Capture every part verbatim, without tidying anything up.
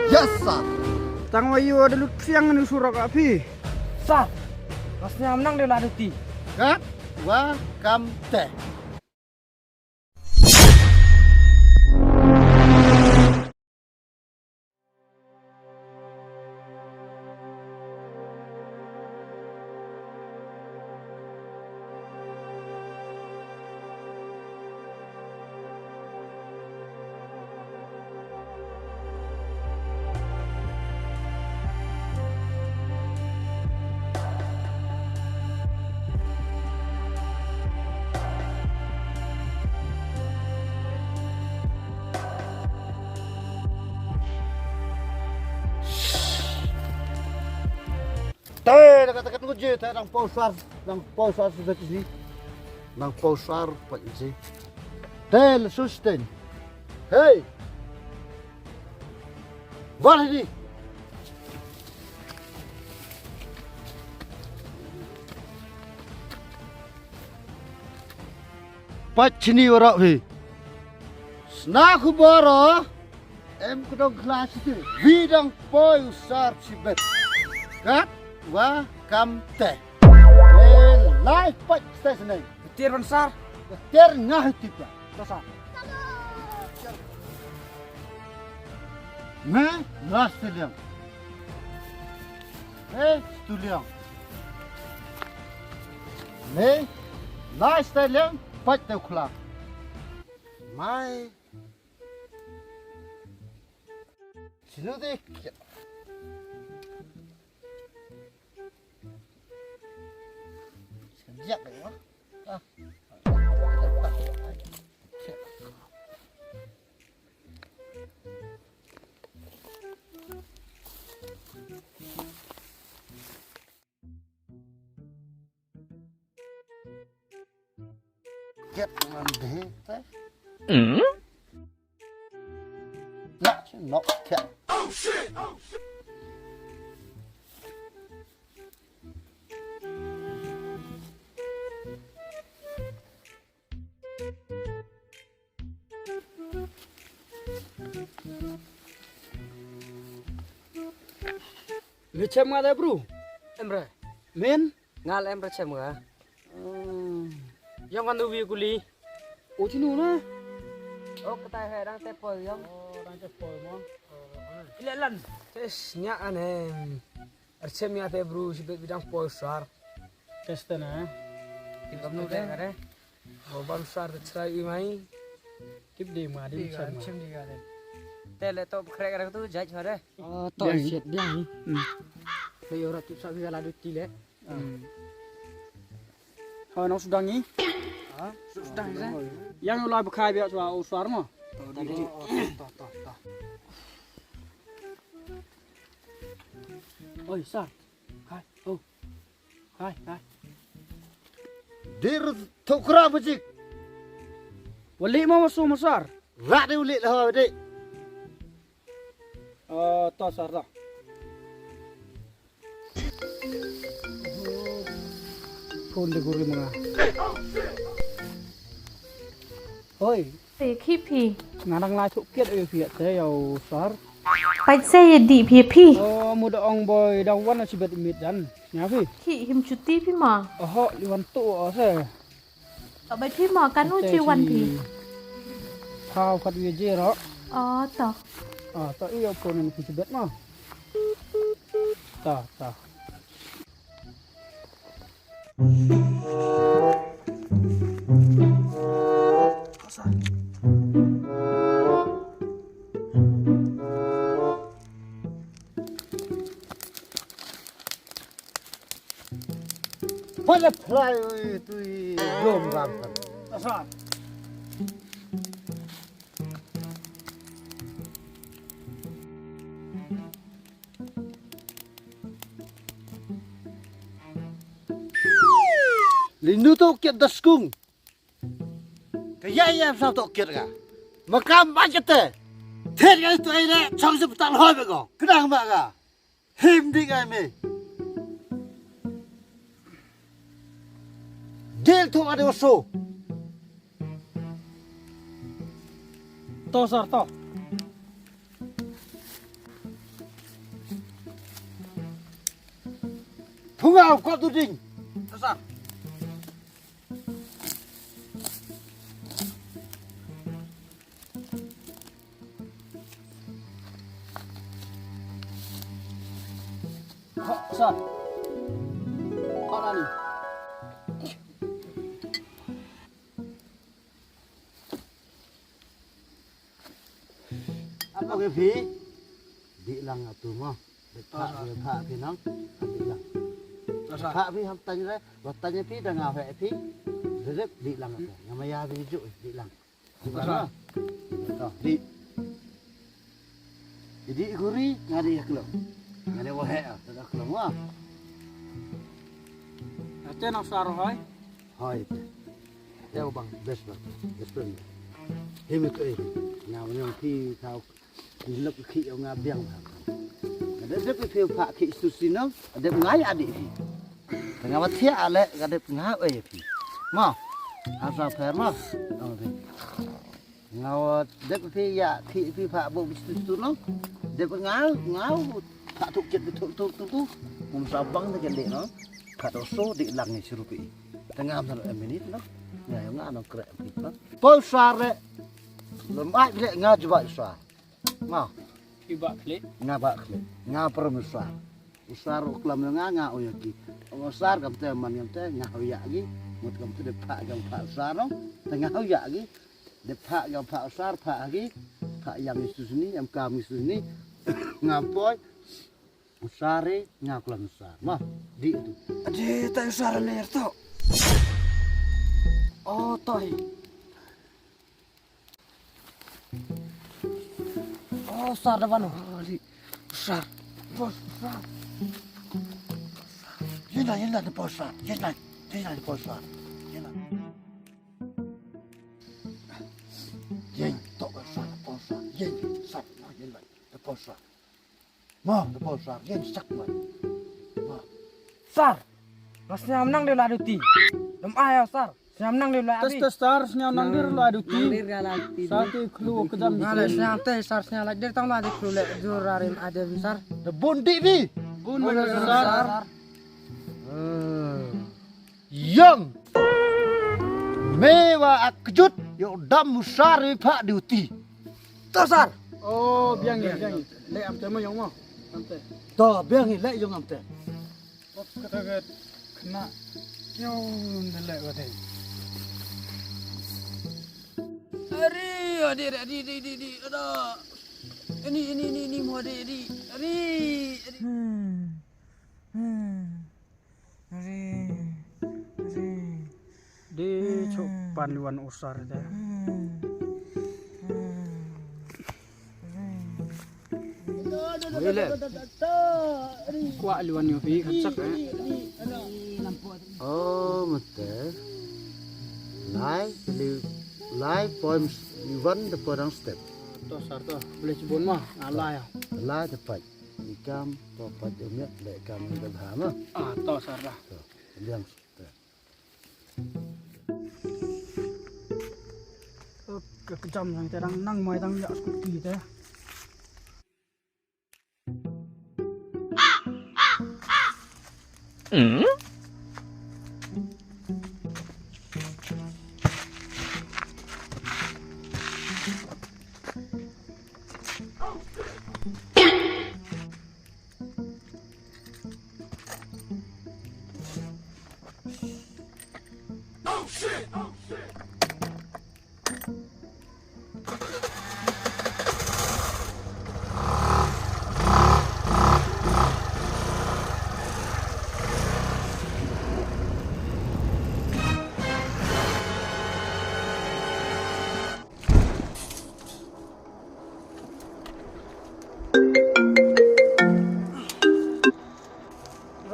Yes, sir. Tang wa yoo da lut fiang ni surok a phi. Sir, mas ni am nang de la duty. Kat wa kam te. Te, da ka, da ka, ngut je, te, dang pau sar, dang pau sar, su, su, su, dang pau sar, pa, si. Te, le, sustain. Hey! Wan hini. Pat chini warok hi. Sna khubor o. Em kdong khla siti. Wi dang poi u sar chibet. Kat wa kam te. Me lai pat te sneng. Tir ban sar. Tir nga hiti pa. To sar. Me last liang. Me stu liang. Me last liang pat te khla. Mai. Sinu dik. Sekejap lagi, Mak. Ah. Get mandi te. Hmm? Nak, nak, get. Le chem nga da bru. Em re. Men? Nga le em re chem nga. Hmm. Yong kan du wi kuli. O tinu na. O katai he dang te poi yong. O dang te poi mo. Ile lan. Tes nya ane. Ar chem ya te bru si bet bidang poi sar. Tes te na. Ti kam nu de ngare. Bo ban sar te chrai i mai. Tip de ma di chem. Chem di ngare. Te le to krek krek tu jaj hore. O to siat dia ni. Hmm. Le yo ra tip sa wi la du ti le. Hmm. Hoi, nong sudang i. Ha? Sudang i. Yang u lai bkhai biak chwa u sar mo. To, to, to, to. Oi, sar. Hai, oh. Hai, hai. Dir thukra bajik. Wali mo masu masar. Rak de wali lah, wali. Ah, to sar to. Phone de guri manga. Oi. Te khi phi. Nga dang lai thuk kiat oi phi te yow sar. Pait se ye di phi phi. Oh, mu da ong boi da wan a chibet mit dan. Nya phi. Khi him chuti phi ma. Oho, li wan tu o se. To bai phi mo, kanu chi wan phi. Thau khat wi je ro. O, to. O, to i o phone ni phi chibet mo. To, to. Pala phlai oi, tui dom bang kan. Asa. Lindu to kiat da skung. Ka ya ya sa to kiat ka. Makam ba kete. Thet ka tu ai le, chong se ptal hoi be ko. Kdang ba ka. Him dik ai me. Dil tu ade oso. To sar to. Bunga, kau tu ding. Sir. Kau, sir. Kau nani? Apa ke phi? Di lang atu mo. Dep phah, dep phah phi nong. Di lang. Phah phi ham tang re. Wa tang phi da nga he phi. Dep di lang atu. Nga maya phi ju di lang. Di lang. To, di. Di kuri nga di klong. Nga di wa he, ta klong wa. Ate nong sar hoi. Hoi. Te bang, best bang. Best friend. Him ko eh. Nga nyong phi tau. Lok khi nga biang. Nga dep dep phi phah khi stu si nong. Dep ngai adi phi. Nga wa thiah le, nga dep nga oi phi. Ma. Asa pher ma. Nga wa dep phi ya khi phi phah bo stu stu nong. Dep nga, nga phah tu chet tu tu tu tu. Mum sa bang de le nong. Khat o so di lang ni sirupi. Tengam sa em minit nong. Nga nga nong kre phi nong. Poi sar le. Lem ai le nga jubak sar. Nga. Phi ba khlieh. Nga ba khlieh. Nga prom u sar. U sar u klam nga, nga u ya ki. U sar kam te man kam te nga u ya ki. Mut kam te de phah kam phah u sar no. Te nga u ya ki. De phah kam phah u sar phah ki. Phah yang isu sini, em kam isu sini. Nga poi. U sar e, nga u klam u sar. Ma, di tu. Ade, ta u sar le to. Oh, to hi. Oh, sar da bano. Oh, di. Sar. Bos, sar. Yena, yena, de bos, sar. Yena, yena, de bos, sar. Yena. Yen, to, sar, bos, sar. Yen, sar, yena, de bos, sar. Ma, de bos, sar. Yen, sak, ma. Ma. Sar. Nga sñiaw nang de la duty. Dam ai ya, sar. Sñiaw nang de la abi. Tes, tes, sar, sñiaw nang de la duty. Nang de la duty. Sar te khlu ka dam. Nga le sñiaw te, sar, sñiaw la de tang la de khlu le jur ra rim ade bi, sar. De bun di bi. Bun ma sar. Yang. Me wa ak kjut, yo dam u sar wi phah duty. To sar. Oh, biang ye, biang ye. Le am te mo yong mo. Am te. To, biang ye, le yong am te. Pop kata ka khna. Yo, nda le wa te. Ari, ari, ari, ari, ari, ari, ada. Ini, ini, ini, ini, mo, ari, ari, ari, ari. Hmm. Hmm. Ari, ari. Di chok pan liwan u sar te. Hmm. Hmm. Wele. Kwah liwan yo phi khatsak eh. Oh, mate. Lai, li, lai poem liwan de porang step. To sar to, bele chibun ma, alai ya. Alai de pat. Ikam, to pat yo miat, le ikam de bha ma. Ah, to sar da. To, liang. Ka, ka jam nang te dang nang mai dang ya scooty te.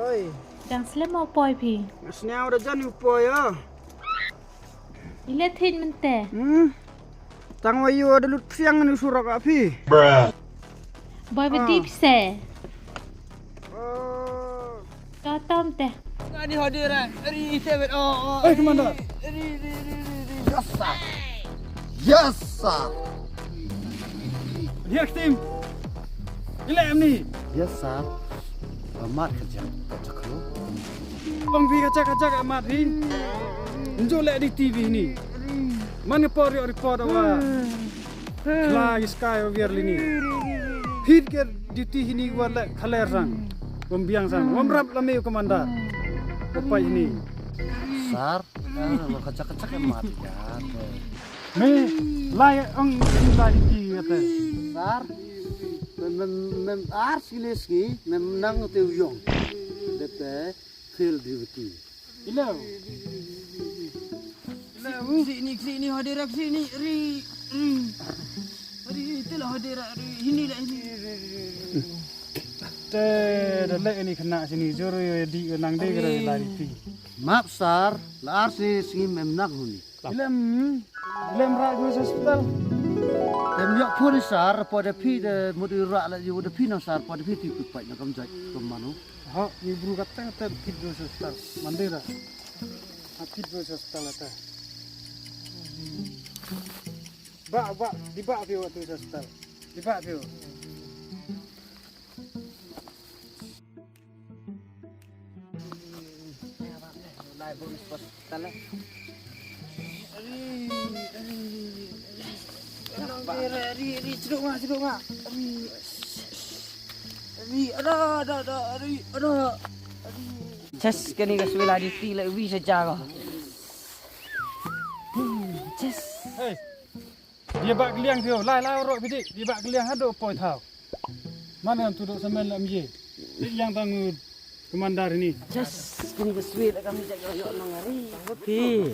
Oi. Dang slem o poi phi. Sñiaw da jan u poi o. Ile thin mente. Hmm. Tang wa yo da lut phiang ni surok a phi. Boi ba dip se. Oh. Ka tam te. Ngani hodi ra. Ari, i te bet. Oh, oh. Eh, Commander. Ari, ari, ari, ari, ari. Yes, sir. Yes, sir. Here, team. Ile amni. Yes, sir. Amat kerja. Kerja kru. Pang phi kachak kachak amat phi. Njo le di T V ni. Man ka por yo report wa. Kla is kai over li ni. Phit ke duty hini wa le khaler sang. Wam biang sang. Wam rap la me commander. Wa pai hini. Sar, ah, wa kachak kachak amat ya. Me, lai ong lai di kate. Sar, mem, mem, mem ar sile ski, mem nang te u yong. Dep te fail duty. Ilo. Sini, sini, hadirak sini, ri, ri. Ri, itulah hadirak, ri, hini lah, hini. Te, da le ini kena sini, juru di nang de kena lari pi. Map sar, la ar sile ski mem nang huni. Ilem, ilem ra gu hospital. Tem yok phone sar, po de phi de mut i ra la yu de phi nang sar, po de phi ti kut pai na kam jai kam manu. Ho, ni bru kata kata phi gu hospital. Mandira. Ha phi gu hospital ata. Ba, ba, di ba phi wa tu hospital. Di ba phi. Ches, kani ka swela di ti la wi sa jago. Ches. Hey. Dia bak kliang phi, lai lai ro phi di, dia bak kliang hado poi thaw. Mana tu dok semen lam ye. Ti yang tang commander ni. Ches, kini ka sweet kami jaga yo nang hari. Phi.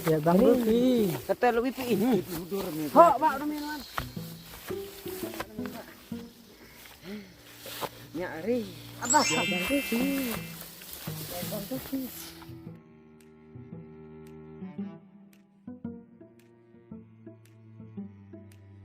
Ya bang phi. Kata lu pi. Ho, bak demi man. Nya hari. Apa? Ya bang phi. Ya bang phi.